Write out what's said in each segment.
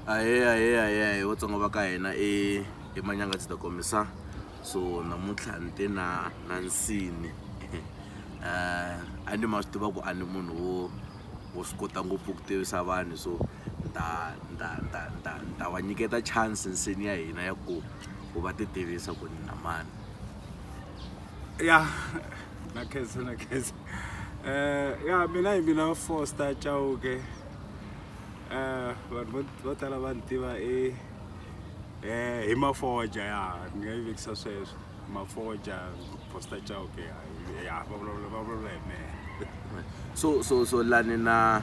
Ahee ahee ahee ahee Vatsonga va ka hina i i Manyangatsi ta komisa so namuntlha ni te na na nsini a ni ma swi tiva ku a ni munhu wo wo swi kota ngopfu ku tivisa vanhu so ni ta ni ta ni ta ni ta ni ta va nyiketa chance nsini ya hina ya ku ku va ti tivisa ku ni na mani. Ya na khensa na khensa ya mina hi mina Foster Chauke. Vanhu vo vo tala va ni tiva i hi Mafoja ya ni nga yi vekisa sweswo Mafoja Foster Chauke ya ya va vulavula va vulavula hi mehe. So la ni na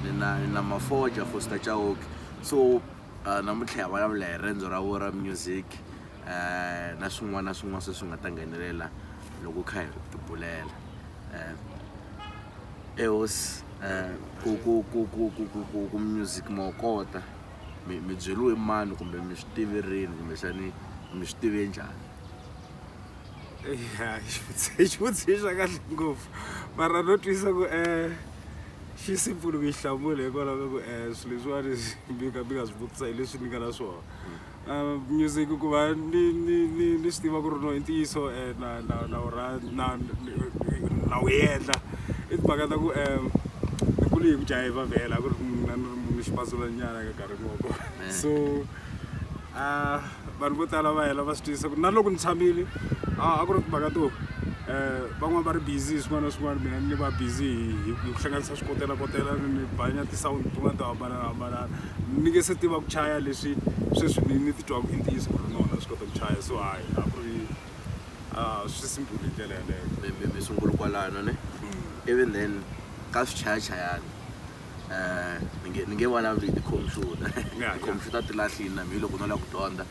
ni na ni na Mafoja Foster Chauke so namuntlha hi vulavula hi riendzo ra vona ra music na swin'wana na swin'wana se swi nga ta nghenelela loko kha hi tibulela. Ehosi ku ku ku ku ku ku ku ku music ma wu kota mi mi byeriwe mani kumbe mi swi tive rini kumbexani mi swi tive njhani? Ya xivutiso xa kahle ngopfu mara no twisisa ku xi simple ku yi hlamula hikwalaho ka ku swilo leswiwani mi nga mi nga swi vutisa hi leswi ni nga na swona. Music ku va ni ni ni ni swi tiva ku ri no i ntiyiso na na na wu na na wu endla i timhaka ta ku ni kule hi ku jayivha vhele a ku ri na ni ri munhu xipazula nyana ka nkarhi kona so vanhu vo tala va hela va swi twisisa ku na loko ni tshamile a ku ri timhaka to van'wani va ri busy hi swin'wana na swin'wana mina ni va busy hi hi ku hlanganisa swikotelakotela ni banya ti-sound tin'wana to hambanahambana ni nge se tiva ku chaya leswi sweswi ni ni titwaku i ntiyiso ku ri no na swi kota ku chaya so hayi a ku ri swi simple hi ndlela yeleyo. Mi mi sungule kwalano ne ivi then ka swichayachayani ni nge ni nge vulavuli hi tikhompyuta tikhompyuta ti lahlini na mina loko no lava ku dyondza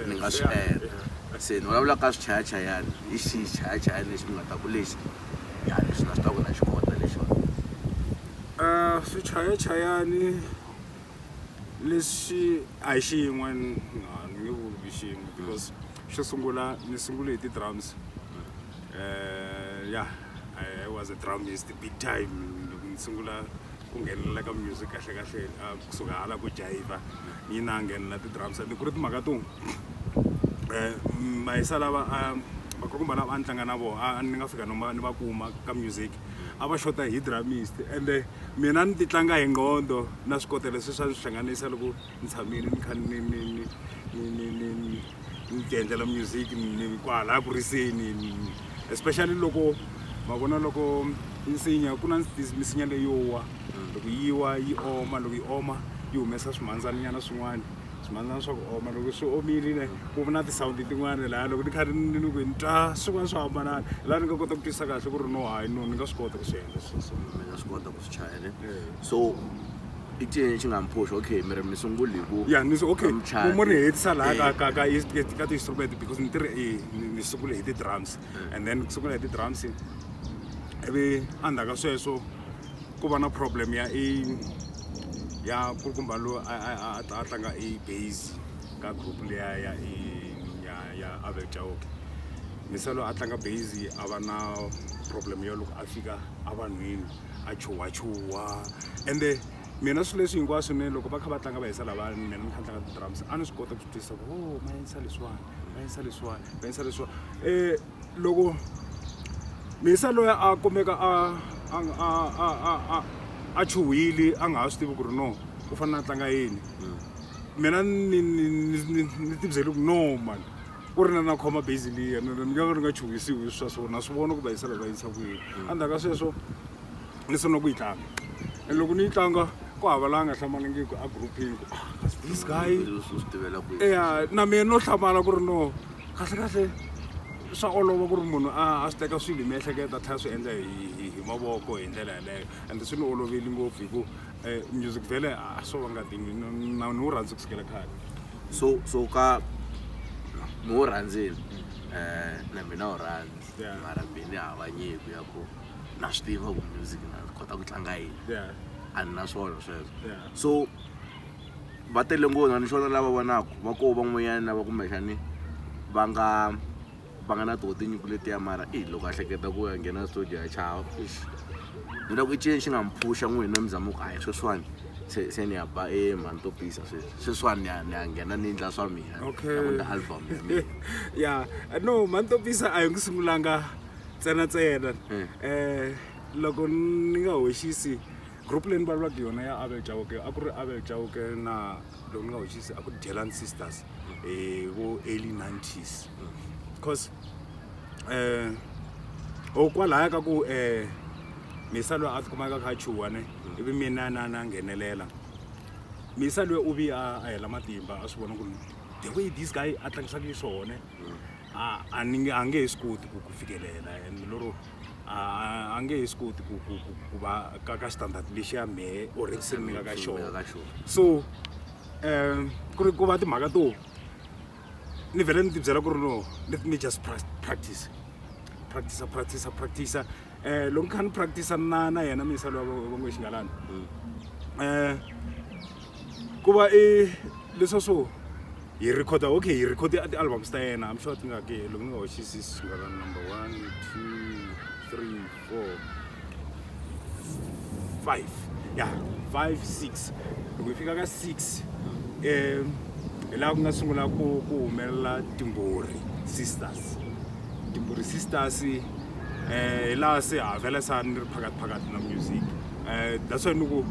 ni nga swi endla se ni vulavula ka swichayachayani hi xihi xichayachayani lexi mi nga ta ku lexi ya lexi na swi tiva ku na xi kota lexiwani. Swichayachayani leswi a hi xin'we ni nge vuli ku i xin'we because xo sungula ni sungule hi ti-drums ya I was a drummist big time loko ni sungula ku nghenelela ka music kahle kahle kusuka hala ko jayiva ni na nghenelela ti-drums ende ku ri timhaka to vahisa lava vakulukumba lava a ni tlanga na vona a ni nga fika no ni va kuma ka music a va xota hi drummist ende mina ni ti tlanga hi nqondo na swi kota leswi swa ni swi hlanganisa loko ni tshamile ni kha ni ni ni ni ni ni ni ni ti endlela music ni kwala ku riseni especially loko ma vona loko nsinya ku na misinya leyo wa loko yi wa yi oma loko yi oma yi humesa swimhandzani nyana swin'wana swimhandzana swa ku oma loko swi omile ne ku va na ti-sound tin'wana laha loko ni kha ni ni ku ni twa swin'wana swo hambanana laha ni nga kota ku twisisa kahle ku ri no hayi no ni nga swi kota ku swi endla sweswo. Mi nga swi kota ku swi chaya ne so i ncini xi nga mi phusha okay mi ri mi sunguli hi ku ya ni okay muchadi. mo ni hetisa laha ka Eh. ka ka ka ti-instrument because ni tirhe ni sungule hi ti-drums and then ku sungula hi ti-drums ivi endzhaku ka sweswo ku va na problem ya i ya kulukumba loyi a a tlanga i bass ka group liya ya i ya ya Abel Chauke misa loyi a tlanga bass a va na problem ya loko a fika evanhwini a chuhachuha ende mina swilo leswi hinkwaswo ni loko va kha va tlanga va hisa lavaya mina ni kha ni tlanga ti-drums a ni swi kota ku swi twisisa ku oh va endlisa leswiwani va endlisa leswiwani va endlisa leswiwani loko misa loyi a kumeka a a a a a a a chuhile a nga ha swi tivi ku ri no u fanele a tlanga yini mina ni ni ni ni ni ti byele ku no man ku ri na na khoma base liya ni nga ka ni nga chuhisiwi swa so na swi vona ku va yisela va yisa ku yini endzhaku ka sweswo ni sungula ku yi tlanga and loko ni yi tlanga ku hava laha nga hlamalangiki a groupini ku ah, this guy swi tivela ku eya na mina no hlamala ku ri no kahle kahle swa olova ku ri munhu a a swi teka swilo hi miehleketo a tlhela swi endla hi hi mavoko hi ndlela yeleyo and swi ni oloveli ngopfu hi ku music vhele a swo va ngatini na ni wu rhandzi kusukela khale. So ka mi wu rhandzile na mina wu rhandzi mara mina ni hava nyiko ya ku na swi tiva ku music na kota ku tlanga yini a ni na swona sweswo so va tele ngopfu ni xona lava vonaka va koho van'wanyana lava kumbexani va nga va nga na toho tinyiko letiya mara i loko a hleketa ku ya nghena studio ya chava eish ni loko i ncini xi nga mi phusha n'wina mi zama ku hayi sweswiwani Se se ni ya ba e mhani to pisa sweswi sweswiwani ni ya ni ya nghena ni endla swa mina Okay. na ku endla album ya mina. Ya, no, Mantopisa a hi ngi sungulanga ntsena ntsena. Loko ni nga hoxisi, group leyi ni vulavulaka hi yona ya Abel Chauke, a ku ri Abel Chauke na, loko ni nga hoxisi, a ku ri Dyelani Sisters hi vo early 90s, cause o kwalaya ka ku misa loyi a tikumaka a kha a chuha ne, ivi mina na nghenelela. Misa loyi u vi a hela matimba, a swi vona ku the way this guy a tlangisaka xiswona, a ni nge, a nge he swi koti ku fikelela, and lero a nge he swi koti ku va ka standard lexiya mehe already se ni nga ka xona. So ku ri ku va timhaka to ni vhele ni ti byela ku ri no, let me just practice, practice, practice, practice. Loko ni kha ni practice na yena misa loyi va ngo xingalana, ku va i leswa swo hi record. Okay, hi record ti-albums ta yena, I'm sure ti nga ke, loko ni nga hoxisi, xingalana number 1, 2, 3, 4, 5, yeah, 5, 6. Loko hi fika ka 6, hi laha ku nga sungula ku humelela Timbhuri Sisters. Timbhuri Sisters, hi laha se ha vhele sa ni ri phakathi phakathi na music. That's why ni ku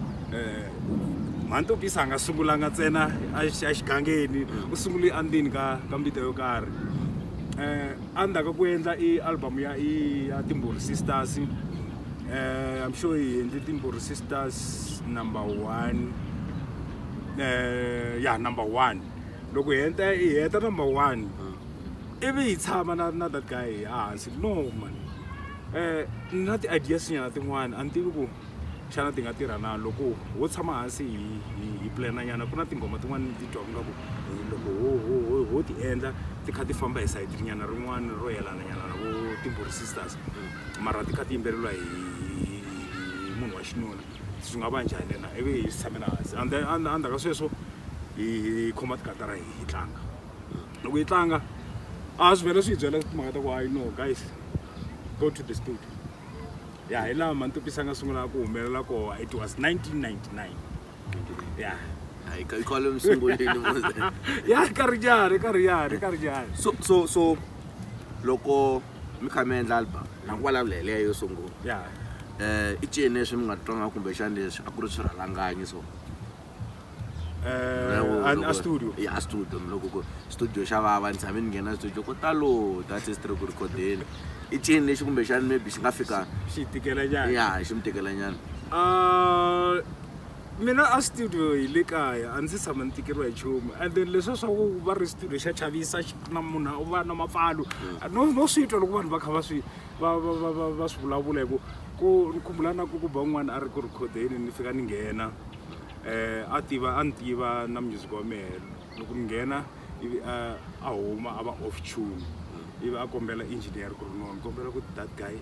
Mantopisa a nga sungulanga ntsena a xigangeni, u sungule endzeni ka mbita yo karhi. Endzhaku ka ku endla i album ya Timbhuri Sisters, I'm sure hi endle Timbhuri Sisters number 1, ya number 1. Loko hi heta number 1, ivi hi tshama na that guy ehansi. No man, na ti-ideas nyana tin'wani a ni tivi ku xana ti nga tirha na loko ho tshama hansi hi plana nyana. Ku na tinghoma tin'wani ni ti twaka nga ku loko ho ti endla ti kha ti famba hi sayiti nyana rin'wana ro yelana nyana na vo Timbhuri Sisters, mara ti kha ti yimbeleriwa hi munhu wa xinuna, swi nga va njhani na? Ivi hi tshamela hansi, and then endzhaku ka sweswo hi khoma tikatara hi tlanga. Loko hi tlanga, a swi vhele swi hi byela timhaka ta ku hayi, no guys, go to the studio. Ya, hi laha Mantopisa nga sungula ku humelela kona. It was 1999, ya. Hayi, i kwale misunguleni mos. Ya, karhi nyana, karhi nyana, karhi nyana. So loko mi kha mi endla album, na ku vulavula hi leyo yo sungula, i ncini leswi mi nga twanga kumbexana leswi a ku ri swirhalanganyi so? A studio? Ya, a studio. Loko ku studio xa vava, ni tshame ni nghena studio ko talo, that's it, ku rhikhodeni. I ncini lexi kumbexana maybe xi nga fika xi tikela nyana? Ya, xi mi tikela nyana. Mina a studio hi le kaya, a ndzi tshama ni tikeriwa hi nchumu. And then leswiya swa ku va ri studio xa chavisa, xi na munhu u va na mapfalo, no swi twa loko vanhu va kha va swi va va va va va swi vulavula, hi ku ku ni khumbula na ku ku ba un'wana a ri ku rhikhodeni, ni fika ni nghena, a tiva, a ni tiva na music wa mehe. Loko ni nghena, ivi a huma a va off tune, ivi a kombela engineer ku ri no, ni kombela ku that guy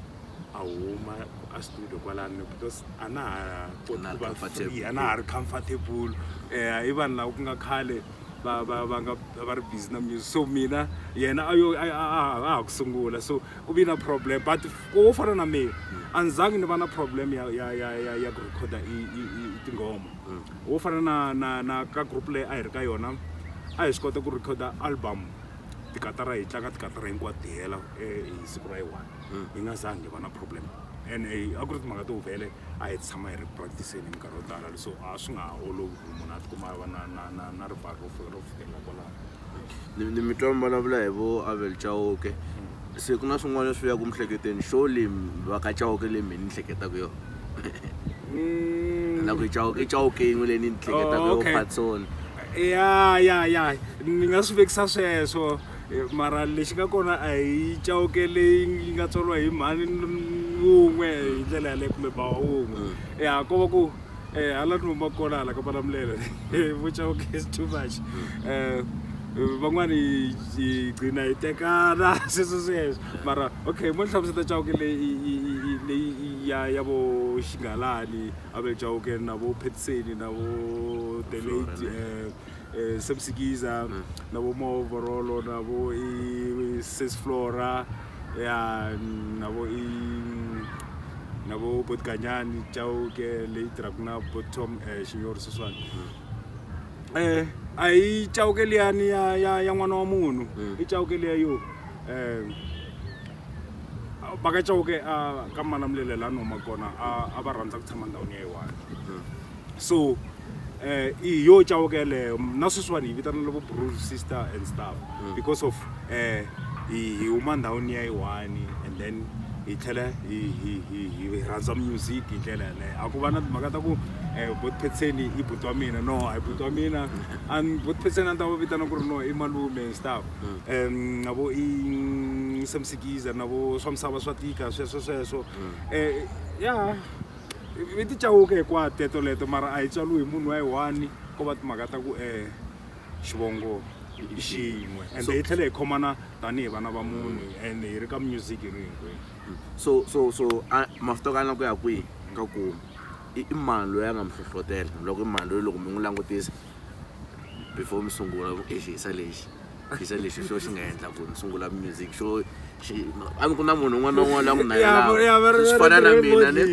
a huma a studio kwalano, because a na ha koti ku va free, a na ha ri comfortable. I vanhu lava ku nga khale va va va nga va ri busy na music, so mina yena a yo a ha ku sungula, so ku vi na problem. But wo fana na mina, a ni zangi ni va na problem ya ku rhikhoda i tinghoma. Wo fana na ka group leyi a hi ri ka yona, a hi swi kota ku rhikhoda album, tikatara hi tlanga tikatara hinkwato ti hela hi siku ra yi one, hi nga zangi hi va na problem. And a ku ri timhaka to vhele a hi tshama hi ri practiceni hi minkarhi yo tala, so a swi nga ha olovi ku munhu a tikuma a va na ripfalo ro fikelela kwalano. Ni mi twa mi vulavula hi vo Abel Chauke, se ku na swin'wana leswi yaka miehleketweni, surely va ka Chauke leyi mina ni hleketaka yona na ku i Chauke, i Chauke yin'we leyi ni hleketaka yo Patson. Ya, ni nga swi vekisa sweswo, mara lexi nga kona a hi Chauke leyi yi nga tswariwa hi mhani wun'we hi ndlela yaleyo kumbe bawa wun'we. Ya, ko va ku hala ni huma kona hala ka Malamulele, vo Chauke is too much. Van'wani hi gcina hi tekana sweswo sweswo, mara okay, mo ni hlamuseta Chauke leyi leyi ya vo Xingalani, Abel Chauke, na vo Petseni, na vo the late Semsikiza, na vo Movorolo, na vo i Sis Flora, ya, na vo i Na vo Botkanyani Chauke leyi tirhaka na Bottom Xinyori sweswiwani. A hi Chauke liyani ya n'wana wa munhu. I Chauke liya yo va ka Chauke a ka Malamulele laha ni humaka kona a va rhandza ku tshama ndhawini ya yi one. So i yo Chauke yeleyo na sweswiwani hi vitana vo bro sister and stuff because of hi huma ndhawini ya yi one and then hi tlhela hi rhandza music hi ndlela yaleyo. A ku va na timhaka ta ku Bot Phetseni i buti wa mina, no a hi buti wa mina. And Bot Phetseni a ni ta va vitana ku ri no i malume and stuff. Na vo i Samsikiza na vo swa misava swa tika sweswo sweswo. Ya i ti Chauke hinkwato teto leto mara a hi tswariwi hi munhu wa yi one, ko va timhaka ta ku xivongo i xin'we and hi tlhela hi khomana tanihi vana va munhu and hi ri ka music hi ri hinkwenu. So a mafito ka na ku ya kwihi ka ku i mani loyi a nga mi hlohlotela, loko i mani loyi loko mi n'wi langutisa before mi sungula ku i xisa lexi xisa lexi xo xi nga endla ku ni sungula music xo xi a ni ku na munhu un'wana na un'wana loyi a n'wi navelaka swi fana na mina ne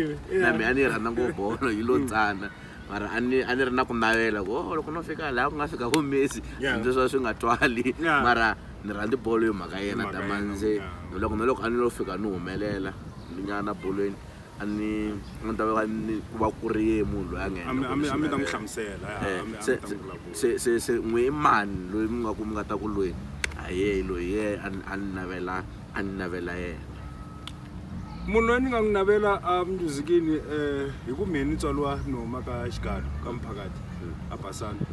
na mina a ni yi rhandza ngopfu bolo yi lo tsana mara a ni ri na ku navela ku oh loko no fika laha ku nga fika vo Messi hambi swa swi nga twali mara ni rhandzi bolo hi mhaka yena Damandze loko na loko a ni lo fika ni humelela ni nyana bolweni a ni ta va ni ku va ku ri ye munhu loyi a nga endla a mi ta n'wi hlamusela se n'wi i mani loyi mi nga ku mi nga ta ku loyi a ye loyi ye a ni navela a ni navela yena. Munhu loyi ni nga n'wi navela a musicini hi ku mehe ni tswariwa ni huma ka Xigalo ka Mphakati a Basani.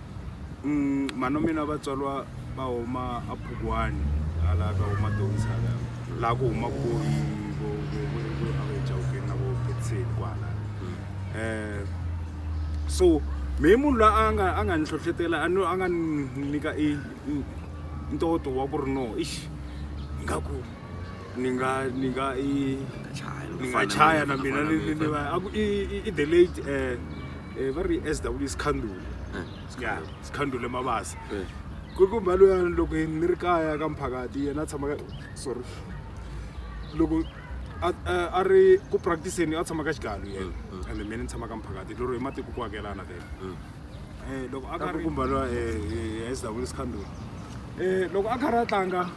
Mhani wa mina va tswariwa va huma a Phukwane hala ka vo Madonsi hala laha ku humaka vo vo vo vo a va Chauke na vo Phetseni kwala. So mehe munhu loyi a nga ni hlohlotela a a nga ni nyika i ntokoto wa ku ri no ixi ingaku ni nga ni nga i ni nga chaya na mina ni ni va a ku i the late va ri SW Sikhandule. Ya Sikhandule Mabasa. Ku ku mhani luyani loko ni ri kaya ka Mphakati yena a tshama ka sorry loko a ri ku practice-eni a tshama ka Xigalo yena and mina ni tshama ka Mphakati lero hi matiko ku akelana vhele. Loko a karhi kumba luya SW Sikhandule loko a karhi a tlanga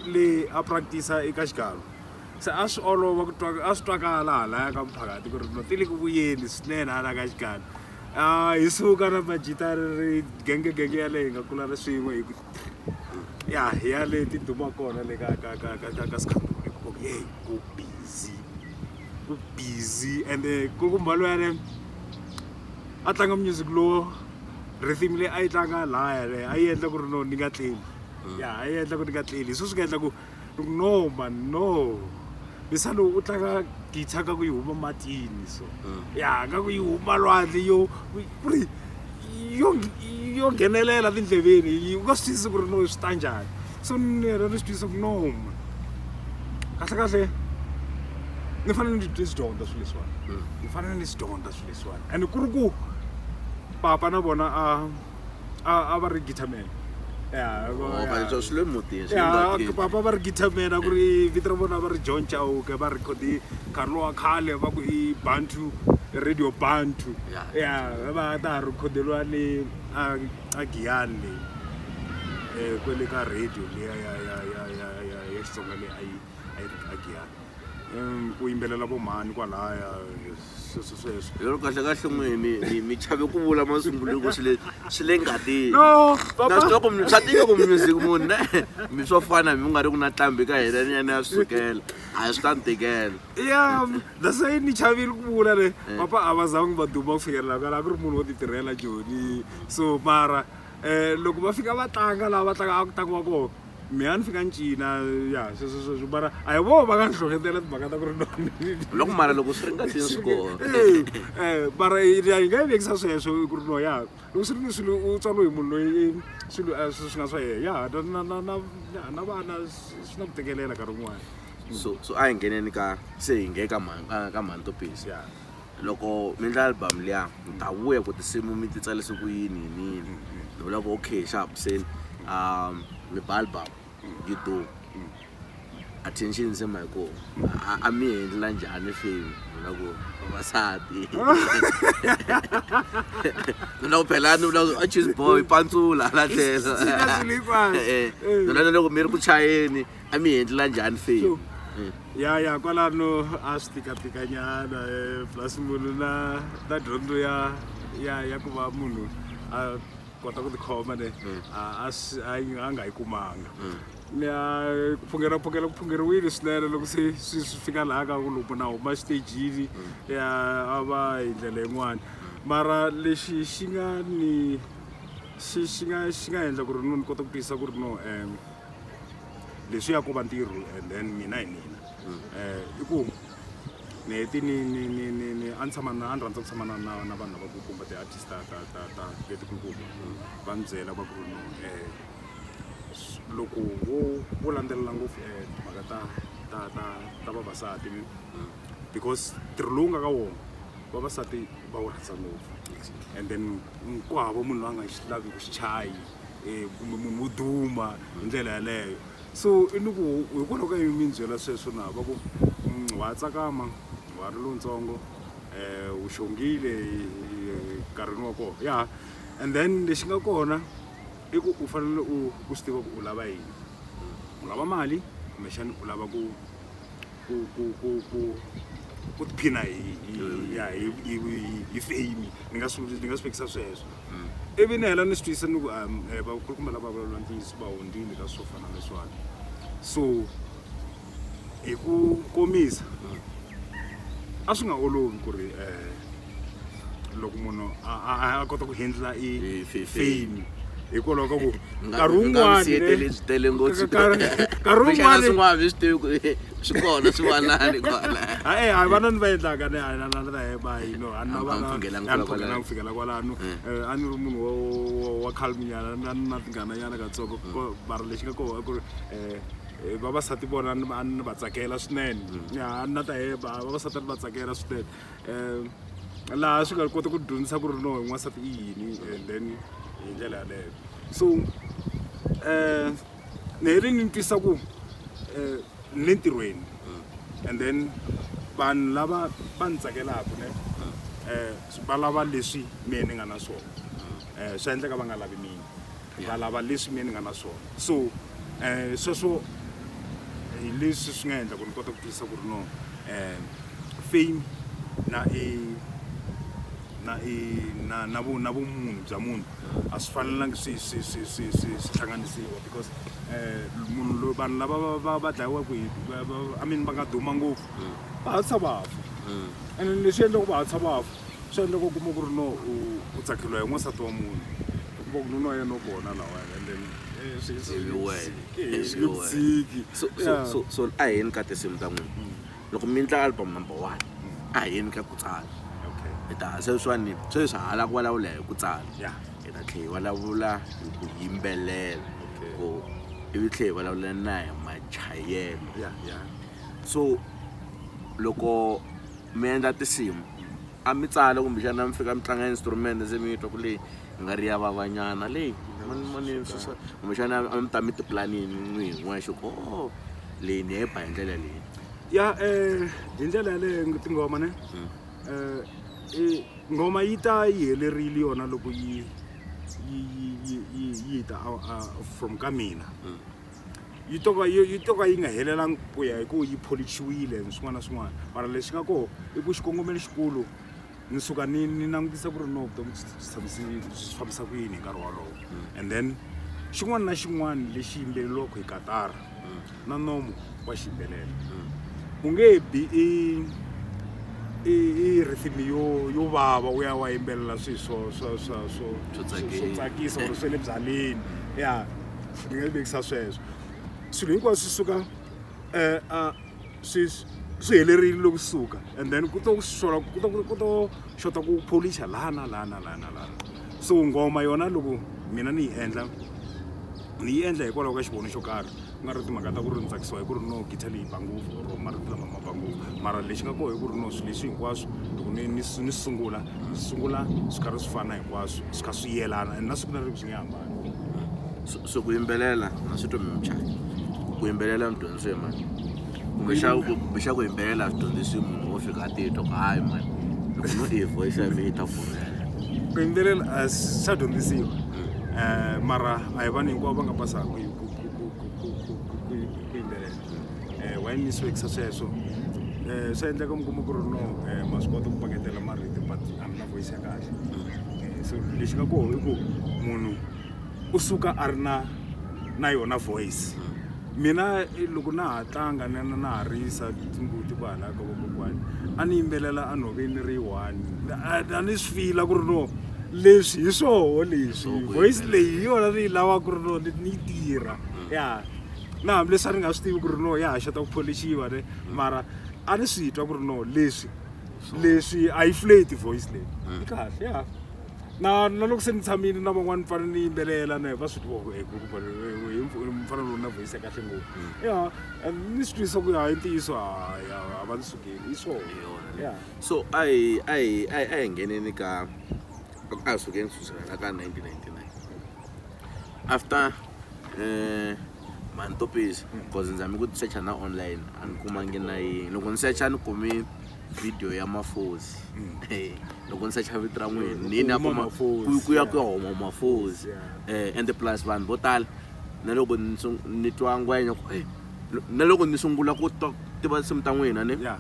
le a practice eka Xigalo se a swi olova ku twa a swi twakala halaya ka Mphakati ku ri no ti le ku vuyeni swinene hala ka Xigalo. Hi suka na majita ri genge genge yaleyo hi nga kula ri swin'we hi ku ya hi ya le ti duma kona le ka ka ka ka ka Sikhandule ku hey ku busy ku busy ende ku kumba luyani a tlanga music lowo rhythm leyi a yi tlanga laya le a yi endla ku ri no ni nga tleli ya a yi endla ku ni nga tleli hi swona swi nga endla ku no man no misa lowu u tlanga guitar ka ku yi huma matini so ya ka ku yi huma lwandle yo ku ri yo yo nghenelela tindleveni u nga swi twisisi ku ri no swi ta njhani so ni yena ni swi twisisa ku no man kahle kahle ni fanele ni swi dyondza swilo leswiwani ni fanele ni swi dyondza swilo leswiwani and ku ri ku papa na vona a va ri guitar man. Ya swi le mutini ya papa va ri guitar man a ku ri vito ra vona va ri John Chauke va record-i nkarhi lowa khale va ku i Bantu Radio Bantu ya va ta ha rhekhoderiwa le a Giyani le kwale ka radio liya ya ya ya ya ya ya Xitsonga leyi a yi a yi ri a Giyani. Ku yimbelela vo mhani kwalaya sweswo sweswo. Lero kahle kahle n'we mi chave ku vula masungulo ku swi le ngatini. No, papa. Na swi tiva ku swa tika ku music munhu ne mi swo fana mi nga ri ku na nqambi ka hina ni ya ni ya swi sukela a swi ta ni tikela. Ya that's why ni chavile ku vula ne papa a va zangi va duma ku fikelela kwala a ku ri munhu wo ti tirhela Joni so mara loko va fika va tlanga laha va tlanga a ku tlangiwa kona mi a ni fika ni cina ya sweswo sweswo mara a hi voho va nga ni hlohletela timhaka ta ku ri no loko mara loko swi ri ngatini swi kona mara hi nga yi vekisa sweswo ku ri no ya loko swi ri ni swilo u tswariwe hi munhu loyi swilo swi nga swa yena ya na na na na vana swi na ku tekelela nkarhi wun'wani. So a hi ngheneni ka se hi nge ka mhani ka mhani Topisi loko mi endla album liya ni ta vuya ku tinsimu mi ti tsarise ku yini yini yini ni vula ku okay sharp se mi ba album yi duma attention se ma yi kona a mi endla njhani fame Vula ku vavasati ni ku phela ni vula ku a cheese boy pantsula hala tlhelo. Tshika swilo hinkwaswo. Eh, eh. Loko mi ri ku chayeni a mi endlela njhani fame? Ya kwalano a swi tikatikanyana plus munhu na na dyondzo ya ku va munhu a kota ku tikhoma ne a a swi a nga yi kumanga. Ya ku phungela phungela ku phungeriwile swinene loko se swi swi fika laha ka ku loko munhu a huma xitejini ya a va hi ndlela yin'wani. Mara lexi xi nga ni xi xi nga xi nga endla ku ri no ni kota ku twisisa ku ri no leswiya ko va ntirho and then mina hi mina i ku ni heti ni ni ni ni ni a ni tshama na a ni rhandza ku tshama na na na vanhu lavakulukumba ti-artist ta ta ta ta letikulukumba va ni byela va ku ri no loko wo landzelela ngopfu timhaka ta ta ta ta vavasati ni because ntirho lowu nga ka wona vavasati va wu rhandza ngopfu and then ku hava munhu loyi a nga xi lavi ku xichayi kumbe munhu wo duma hi ndlela yaleyo. So i ni ku hikwalaho ka yini mi ni byela sweswo na va ku wa tsakama wa ri lowuntsongo u xongile nkarhini wa kona ya. And then lexi nga kona i ku u fanele u u swi tiva ku u lava yini, u lava mali kumbexana u lava ku ku ku ku ku ku tiphina hi hi ya hi hi hi fame ni nga swi ni nga swi vekisa sweswo. Ivi ni hela ni swi twisisa ni ku vakulukumba lava vulavula ntiyiso va hundzile ka swo fana na leswiwani. So hi ku komisa a swi nga olovi ku ri loko munhu a kota ku handle i fame hikwalaho ka ku nkarhi wun'wani siyetele swi tele ngopfu nkarhi wun'wani swin'wana mi swi tivi ku swi kona swin'wanani kwala. A hi vana ni va endlaka ni a na na hemba hi no a ni na A vana mi pfukhelanga a ni ku fika pfukhelanga ku fikela kwalano. A ni ri munhu wa calm nyana a ni na tingana nyana katsongo mara lexi nga kona ku ri vavasati vona a ni va tsakela swinene. Ya a ni na ta hemba vavasati a ni va tsakela swinene laha swi nga koti ku dyondzisa ku ri no n'wansati i yini and then hi ndlela yaleyo. So ni hele ni twisa ku ni le ntirhweni and then vanhu lava va ni tsakelaka ne va lava leswi mehe ni nga na swona swa endleka va nga lavi mina va lava leswi mehe ni nga na swona. So sweswo hi leswi swi nga endla ku ni kota ku twisisa ku ri no fame na i na i na na vu na vumunhu bya munhu a swi fanelangi swi swi swi swi swi swi hlanganisiwa because munhu loyi vanhu lava va va va dlayiwaka hi I mean va nga duma ngopfu va hatlisa va fa and leswi endlaka va hatlisa va fa swi endleka u kuma ku ri no u tsakeriwa hi n'wansati wa munhu u kuma ku nuna wa yena u kona lahawani and then swi swi nge ku tshiki. So so so so a hi yeni ka tinsimu ta n'wina loko mi endla album number 1 a hi yeni ka ku tsala. Okay. Hi ta sweswiwani sweswi ha la ku vulavula hi ku tsala. Yeah. Hi ta tlhela hi vulavula hi ku yimbelela. Okay. Ku ivi tlhela hi vulavula na hi machayelo. Yeah, yeah. So loko mi endla tinsimu a mi tsala kumbexana mi fika mi tlanga instrument se mi twa ku leyi yi nga ri ya vavanyana leyi mani kumbexana a mi ta mi tipulanini n'wi hi n'wexe ku oh leyi ni ya yi ba hi ndlela leyi. Ya hi ndlela yaleyo tinghoma ne nghoma yi ta yi helerile yona loko yi yi yi yi yi ta from ka mina yi to ka yi to ka yi nga helelangi ku ya hi ku yi pholichiwile and swin'wana na swin'wana mara lexi nga kona i ku xikongomelo xikulu ni suka ni ni langutisa ku ri no vutomi byi tshamisi byi fambisa ku yini hi nkarhi wolowo and then xin'wana na xin'wana lexi yimbeleriwaka hi katara na nomo wa xi yimbelela u nge bi i i i rhythm yo yo vava u ya wa yimbelela swilo swo swo swo swo swo tsakisa or swa le byaleni ya ni nga vekisa sweswo swilo hinkwaswo swi suka swi swi helerile loko suka and then ku to xola ku to ku to xota ku polish laha na laha na laha na laha. So nghoma yona loko mina ni yi endla ni yi endla hikwalaho ka xivono xo karhi ku nga ri timhaka ta ku ri ni tsakisiwa hi ku ri no guitar leyi ba ngopfu or marito lama ma ba ngopfu mara lexi nga kona hi ku ri no swilo leswi hinkwaswo loko ni ni ni sungula ni sungula swi karhi swi fana hinkwaswo swi kha swi yelana and na siku na rin'we swi nge hambani. So ku yimbelela na swi twa muchaya ku yimbelela mi dyondzisiwe mani kumbe xa ku yimbelela swi dyondzisiwi munhu wo o fika a titwa ku hayi mani loko no i voice ya mina yi ta pfumela. Ku yimbelela a swa dyondzisiwa mara a hi vanhu hinkwavo va nga pasaka ku ku ku ku ku ku ku ku ku ku yimbelela. Why ni swi vekisa sweswo? Swa endleka mi kuma ku ri no ma swi kota ku paketela marito but a mi na voice ya kahle. So lexi nga koho i ku munhu u suka a ri na na yona voice. Mina loko na ha tlanga na na ha risa timbuti kwahala ka vakokwani a ni yimbelela enhoveni ri one a ni swi fila ku ri no leswi hi swoho leswi voice leyi hi yona ni yi lavaka ku ri no ni yi tirha ya na hambileswi a ni nga swi tivi ku ri no ya ha xota ku pholixiwa ne mara a ni swi twa ku ri no leswi leswi a yi flat voice leyi yi kahle ya. Na na loko se ni tshamile na van'wani ni fanele ni yimbelela ne va swi twa ku mfana lowu na voice ya kahle ngopfu ya and ni swi twisisa ku ya i ntiyiso a va ni sukeli hi swona ya. So a hi a hi a hi a hi ngheneni ka a hi sukeni kusukela la ka 1999 after Mantopisi cause ni zame ku secha na online a ni kumangi na yini loko ni secha ni kume video ya Mafozi loko ni secha vito ra n'wina ni na kuma ku ya ku ya huma Mafozi and plus vanhu vo tala na loko ni ni twa ngwenya ku na loko ni sungula ku tiva tinsimu ta n'wina ni a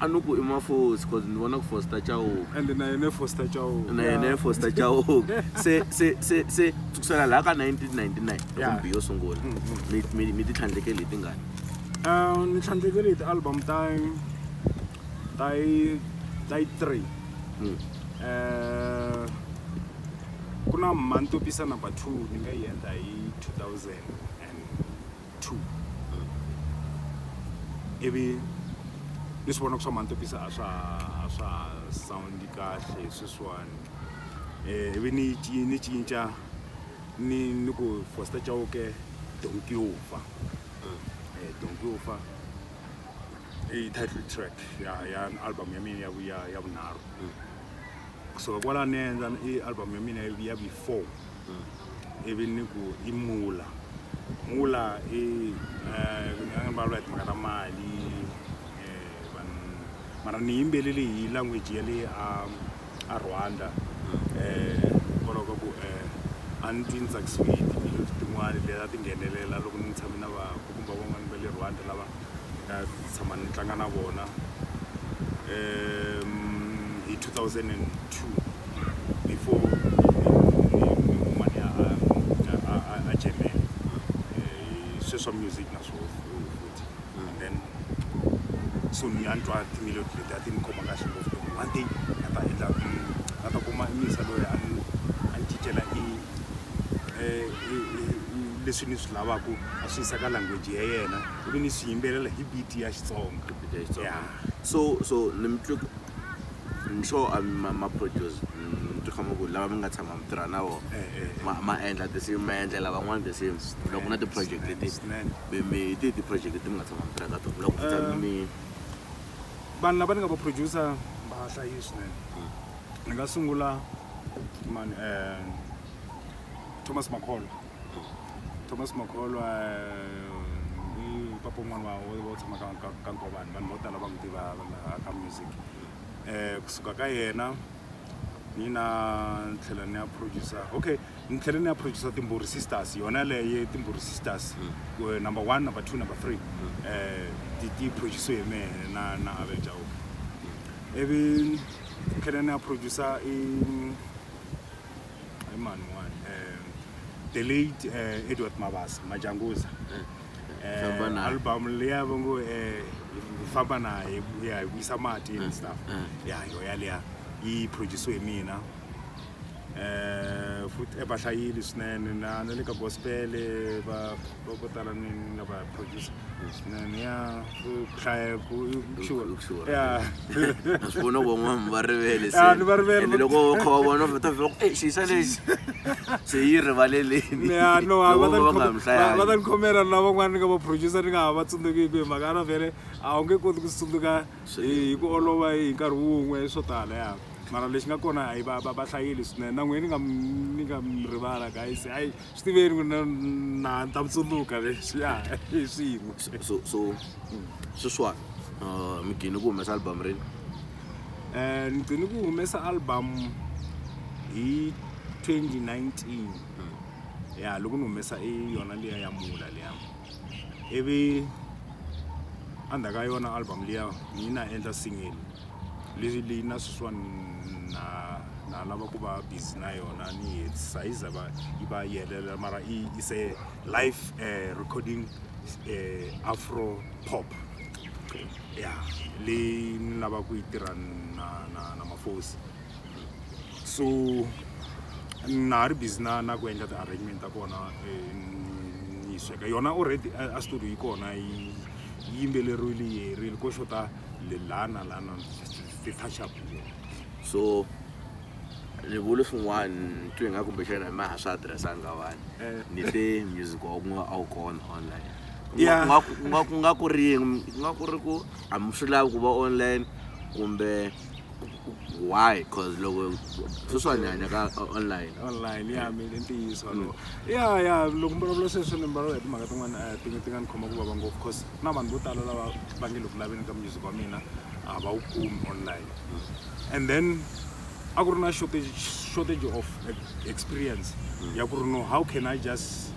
ni ku i Mafozi cause ni vona ku Foster Chauke ende na yena Foster Chauke na yena Foster Chauke se se se se kusukela laha ka 1999 loko mbi yo sungula mi mi mi ti tlhandlekele hi tingani? Ni tlhandlekele hi ti-album ta ta yi ta yi 3 ku na Mantopisa number 2 ni nga yi endla hi 2002 ivi ni swi vona ku swa Mantopisa a swa a swa sound kahle sweswiwani ivi ni ni cinca ni ni ku Foster Chauke Donki yo fa Donki yo fa i title track ya ya album ya mina ya ya ya vunharhu. Kusuka kwalano ni endla i album ya mina ya vu 4 ivi ni ku i Mula. Mula i ni nga vulavula hi timhaka ta mali vanhu mara ni yimbelele hi language ya le a a Rwanda hikwalaho ka ku a ni twi ni tsakisiwe hi timiloti tin'wani leti a ti nghenelela loko ni tshame na vakulukumba van'wani va le Rwanda lava ni nga tshama ni tlanga na vona hi 2002 before ni huma ni ya a Germany sweswa music na swoho futhi and then so ni a ni twa timiloti leti a ti ni khoma kahle ngopfu one day na ta endla na ta kuma misa loyi a ni a ni cincela i leswi ni swi lavaka a swi yisa ka language ya yena ivi ni swi yimbelela hi beat ya Xitsonga. Beat ya Xitsonga. So so ni mi twe ni sure a ma ma produce ni twe khama ku lava mi nga tshama mi tirha na vona ma ma endla tinsimu ma endlela van'wana tinsimu loko na ti-project leti mi mi hi tihi ti-project leti mi nga tshama mi tirha ka tona loko mi tshame mi Vanhu lava ni nga va producer va hlayile swinene. Ni nga sungula mani Thomas Makholwa. Thomas Makholwa i papa un'wana wa wo tshama ka ka ka Nkovani vanhu vo tala va n'wi tiva ka music. Kusuka ka yena ni na ni tlhela ni ya producer okay ni tlhele ni ya producer Timburi Sisters yona yaleyo Timburi Sisters number 1 number 2 number 3 ti ti produce hi mehe na na Abel Chauke. Ivi ni tlhela ni ya producer i i mani un'wana the late Edward Mabasa Majanguza. Album liya va ngo hi famba na hi ya hi vuyisa mati and stuff ya yo yaliya yi produce hi mina. Futhi va hlayile swinene na na le ka gospel va va vo tala ni nga va producer swinene ya ku hlaya ku sure ya na swi vona ku van'wana va rivele se ni va rivele ende loko va kha va vona va ta vhela ku e xisa lexi se yi rivaleleni ya no va loko ta va nga mi va ta hlayangi ni khomela na van'wana ni nga va producer ni nga ha va tsundzukiki hi mhaka na vhele a wu nge koti ku swi tsundzuka hi ku olova hi nkarhi wun'we swo tala ya mara lexi nga kona hayi va va va hlayile swinene na n'wina ni nga ni nga mi rivala guys hayi swi tiveni ku na na ni ta mi tsundzuka leswi ya hi swin'we so so sweswiwani Mi gini ku humesa album rini? Ni gcine ku humesa album hi 2019. Ya, loko ni humesa i yona liya ya mula liya, ivi endzhaku ka yona album liya ni na endla single leswi leyi na sweswiwani na lava ku va busy na yona, ni hetisa yi za va yi va yi helela, mara i is a live recording, afro pop. Ya, leyi ni lava ku yi tirha na Mafosi, so na ha ri busy na ku endla ti-arrangement ta kona. Ni yi sweka yona already a studio, yi kona, yi yimbeleriwile, yi herile, ko xota laha na laha na ti-touch up. So ni vule swin'wana, ni twe nga kumbexana ma ha swi addressanga vanhu. Ni te music wa kun'we a wu kona online. Ku nga ku ri yini? Ku nga ku ri ku a mi swi lavi ku va online kumbe why? Cause loko sweswiwani hi hanya ka online. Online, ya, mi i ntiyiso walowo. Ya, loko mi vulavula sweswo, ni vulavula hi timhaka tin'wana ti nga ni khoma ku vava ngopfu, cause na vanhu vo tala lava va nge le ku laveni ka music wa mina a va wu kumi online. And then a ku ri na shortage of experience ya ku ri no, how can I just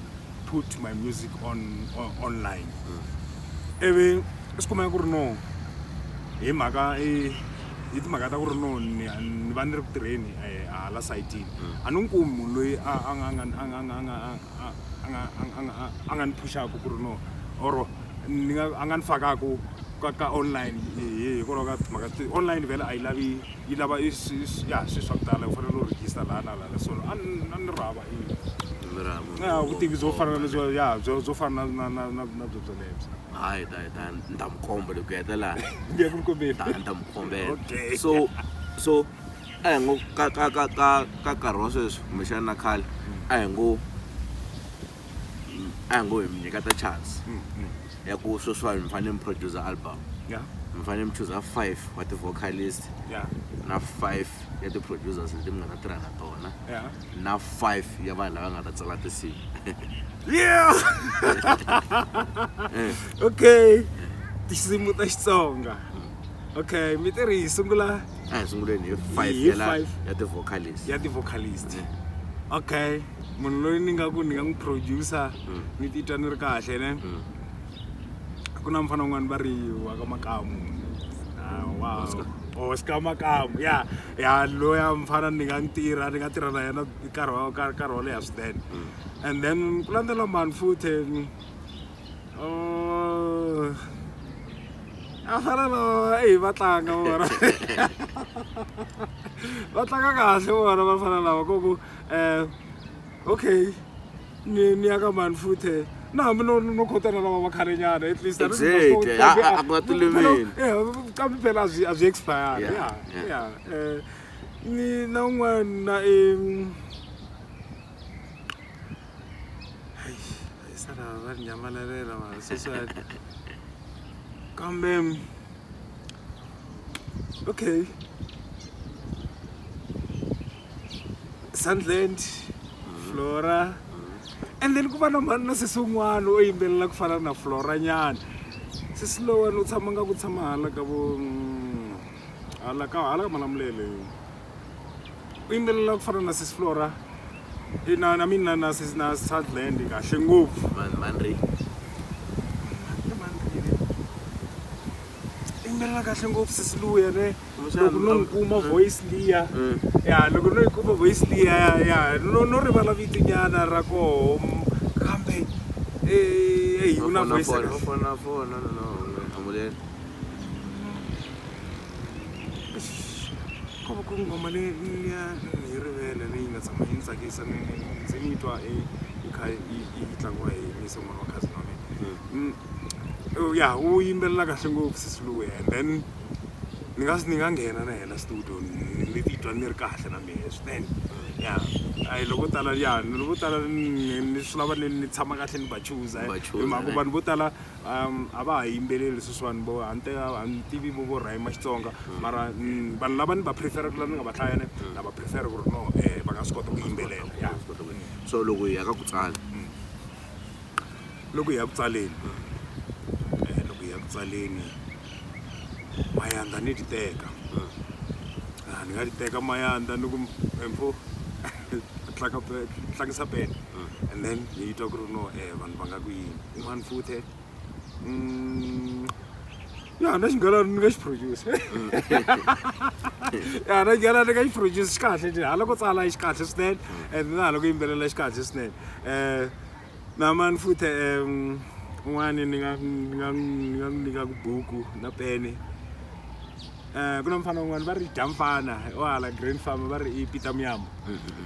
put my music on online? Ivi swi kumeka ku ri no, hi mhaka hi timhaka ta ku ri no, ni va ni ri ku tirheni hala sayitini, a ni n'wi kumi munhu loyi a nga ni phuxaku ku ri no, or ni nga a nga ni fakaku ka online, hikwalaho ka timhaka online vhele a yi lavi, yi lava ya swilo swa ku tala, u fanele u register laha na laha, so a ni ri hava ya vutivi byo fana na lebyo, ya, byo fana na byo byolebyo. Hayi, ta ni ta mi komba loko heta laha. Nge ku kombeni. Ta ni ta mi kombela. Okay. So a hi ngo ka nkarhi wa sweswi kumbexana na khale, a hi ngo hi mi nyiketa chance ya ku sweswiwani mi fanele mi producer album, mi fanele mi chuza five wa ti-vocalist na five ya ti-producers leti mi nga ta tirha na tona na five ya vanhu lava nga ta tsala tinsimu. Yeah, okay, tinsimu ta Xitsonga. Okay, mi tirhi hi sungula. A hi sunguleni hi five Hi ya la five. ya ti-vocalist. Ya ti-vocalist. Okay, munhu loyi ni nga ku ni nga n'wi producer ni titwa ni ri kahle ne, ku na mufana un'wana va ri wa ka Makamu. Ah, wow. Oscar. Oscar Makamu, ya, loya mfana ni nga tirha, ni nga tirha na yena nkarhi wo leha swinene. And then ku landzela mani futhi? Oh, a fana na eyi, va tlanga vona, va tlanga kahle vona vafana lava ko ku okay, ni ya ka mani futhi, na hambi no khotana lava va khalenyana at least. Exactly. A ku na tilimini. Kambe phela a byi expire. Ya, ni na un'wana na hayi, sala va ri nyamalalela mara sweswiwani, kambe okay, Sandland, Flora, and then ku va na mhani na sesi un'wana o yimbelela ku fana na Flora nyana. Sesi lowani u tshama nga ku tshama hala ka vo hala ka Malamulele, u yimbelela ku fana na sesi Flora. Na mina na sesi na Sandland kahle ngopfu. Man ri Yimbelela kahle ngopfu sesi luya ne. Kumbexana Loko no n'wi kuma voice liya, ya, loko no yi kuma voice liya, ya, no rivala vitinyana ra koho, kambe eyi, u na voice ya kahle. Fona fona, no, amulela. Ko va ku nghoma leyi liya ni yi rivele, leyi nga tshama yi ni tsakisa, ndzi ni twa yi kha yi tlangiwa hi misi un'wana wa cousin wa mina. Ya, u yimbelela kahle ngopfu sesi luya, and then ni nga nghena na yena studio, ni titwa ni ri kahle na mina swinene. Ya, a loko tala, ya, loko tala ni swi lava ni tshama kahle ni va chuza. Va chuza, Hi mhaka ne? Vanhu vo tala a va ha yimbeleli sweswiwani, vo a ni tivi vo rhayima Xitsonga, mara vanhu lava ni va prefer ku la ni nga va hlaya ne, na va prefer ku ri no, va nga swi kota ku yimbelela, ya. So loko hi ya ka ku tsala? Loko hi ya ku tsaleni, loko hi ya ku tsaleni, Mayanda ni ti teka. Ni nga ti teka Mayanda ni ku mpho tlanga tlangisa pene and then hi twa ku ri no vanhu va nga ku yini un'wana futhe ya na xinghalani ni nga xi produce ya na xinghalani ni nga xi produce xi kahle njhe hala ko tsala xi kahle swinene and na hala ku yimbelela xi kahle swinene na mani futhe un'wani ni nga ni nga ni nga n'wi nyikaku buku na pene ku na mufana un'wana va ri dya mfana wa hala Green Farm va ri i Peter Muyambo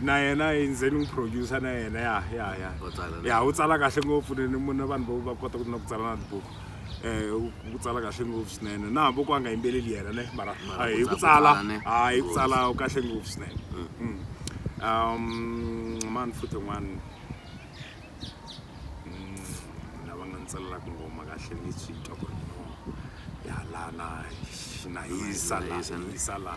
na yena i nze ni n'wi producer na yena ya ya ya ya u tsala kahle ngopfu ni ni na vanhu vo va kota ku na ku tsala na tibuku u tsala kahle ngopfu swinene na hambi ku a nga yimbeleli yena ne mara hi ku tsala a hi ku tsala u kahle ngopfu swinene mani futhi un'wana lava nga ni tsalelaka nghoma kahle ni swi twa ku ri no ya la na na hisa la hisa la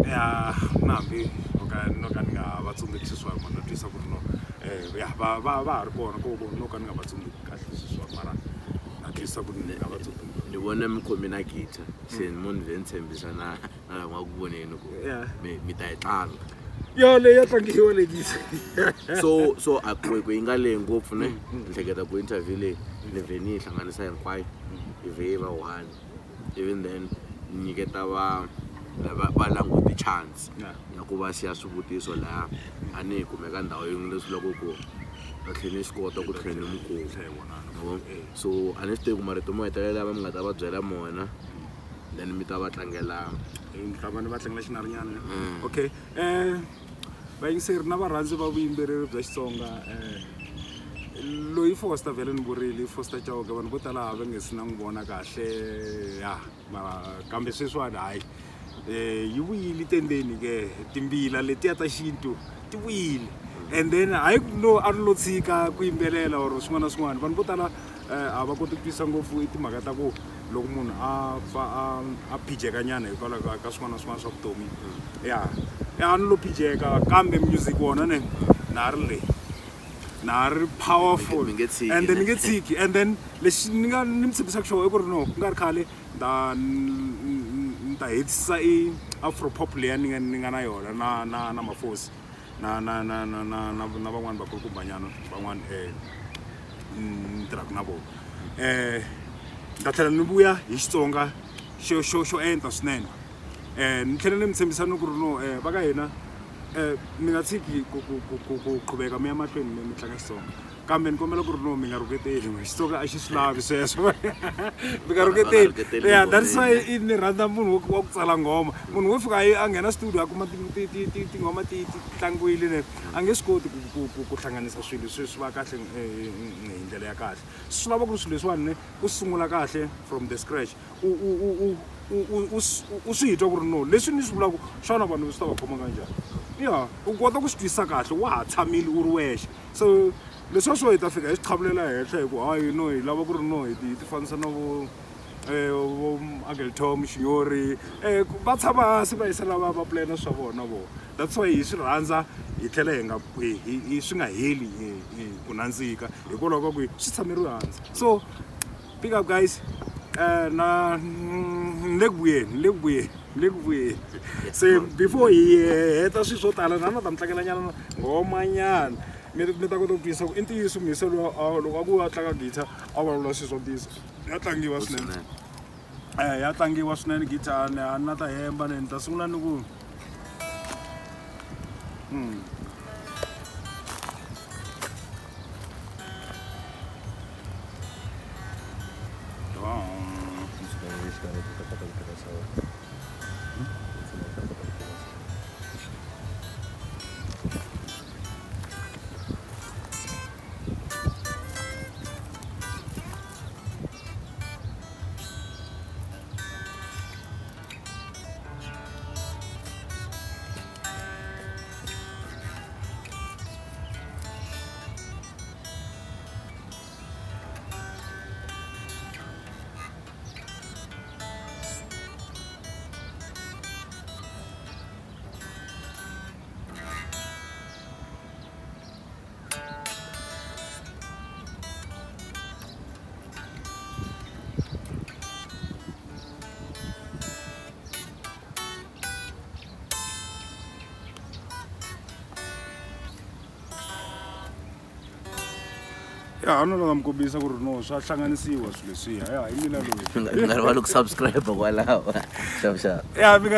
ya na hambi no ka no ka ni nga va tsundzuki sweswiwani mara na twisisa ku ri no ya va va va ha ri kona ko no ka ni nga va tsundzuki kahle sweswiwani mara na twisisa ku ni nga va tsundzuki ni vona mi khome na guitar se mo ni vhe ni tshembisa na na lava nga ku voneni ku mi ta yi tlanga yo leyi ya tlangiwa leyi so so a ku ku yi nga lehi ngopfu ne ni hleketa ku interview leyi ni vhe ni yi hlanganisa hinkwayo yi vhe yi va one even then ni nyiketa va va languti chance ya ku va siya swivutiso laha a ni hi kumeka ndhawu yin'we leswi loko ku va tlhela ni swi kota ku tlhela ni mi kuma so a ni swi tivi ku marito mo hetelela lama mi nga ta va byela mona then mi ta va tlangela ni ta va ni va tlangela xinarinyana okay vayingiseri na varhandzi va vuyimbeleri bya Xitsonga loyi Foster vhele ni vurile Foster Chauke vanhu vo tala va nge si na n'wi vona kahle ya mara kambe sweswiwani hayi yi vuyile tendeni ke timbila letiya ta xintu ti vuyile and then hayi no a ri lo tshika ku yimbelela or swin'wana na swin'wana vanhu vo tala a va koti ku twisisa ngopfu i timhaka ta ku loko munhu a pfa a a phijeka nyana hikwalaho ka ka swin'wana na swin'wana swa vutomi ya ya ni lo phijeka kambe music wona ne na ha ri le na ha ri powerful Mi nge tshiki, and then ne? ni nge tshiki and then lexi ni nga ni mi tshembisaka xona i ku ri no ku nga ri khale ni ta ni ta hetisisa i afro pop leya ni nga ni nga na yona na na na mafosi na na na na na na na van'wani vakulukumbanyana van'wani ni tirhaka na vona ni ta tlhela ni vuya hi Xitsonga xo xo xo enta swinene ni tlhela ni mi tshembisa ni ku ri no va ka hina mi nga tshiki ku ku ku ku ku qhubeka mi ya mahlweni mi mi tlanga Xitsonga kambe ni kombela ku ri no mi nga rhuketeli n'we Xitsonga a xi swi lavi sweswo mi nga rhuketeli ya that's why i ni rhandza munhu wa ku tsala nghoma munhu wo fika a nghena studio a kuma tinghoma ti ti tlangiwile ne a nge swi koti ku ku ku hlanganisa swilo swi swi va kahle hi ndlela ya kahle swi lava ku ri swilo leswiwani ne u sungula kahle from the scratch u u u u u u u swi twa ku ri no leswi ni swi vulaka xana vanhu swi ta va khoma kanjhani ya u kota ku swi twisisa kahle wa ha tshamile u ri wexe so leswiya swo hi ta fika hi swi qhavulela henhla hi ku hayi no hi lava ku ri no hi ti hi ti fanisa na vo vo Uncle Tom Xinyori va tshama hansi va yisa lava va pulana swa vona vona that's why hi swi rhandza hi tlhela hi nga hi swi nga heli ku nandzika hikwalaho ka ku swi tshameriwe hansi so pick up guys na ni le ku vuyeni ni le ku vuyeni ni le ku vuyeni se before hi heta swilo swo tala na na ta mi tlangela nyana nghoma nyana mi mi ta kota ku twisisa ku i ntiyiso muyisa loyi loko a ku a tlanga guitar a vulavula swilo swa ntiyiso ya tlangiwa swinene ya tlangiwa swinene guitar ni a na ta hemba ni ta sungula ni ku Ya, a no lava mi kombisa ku ri no swa hlanganisiwa swilo leswiya. Ya, hi mina loyi. Mi nga rivali ku subscribe kwalaho. Xava xava. Ya, mi nga.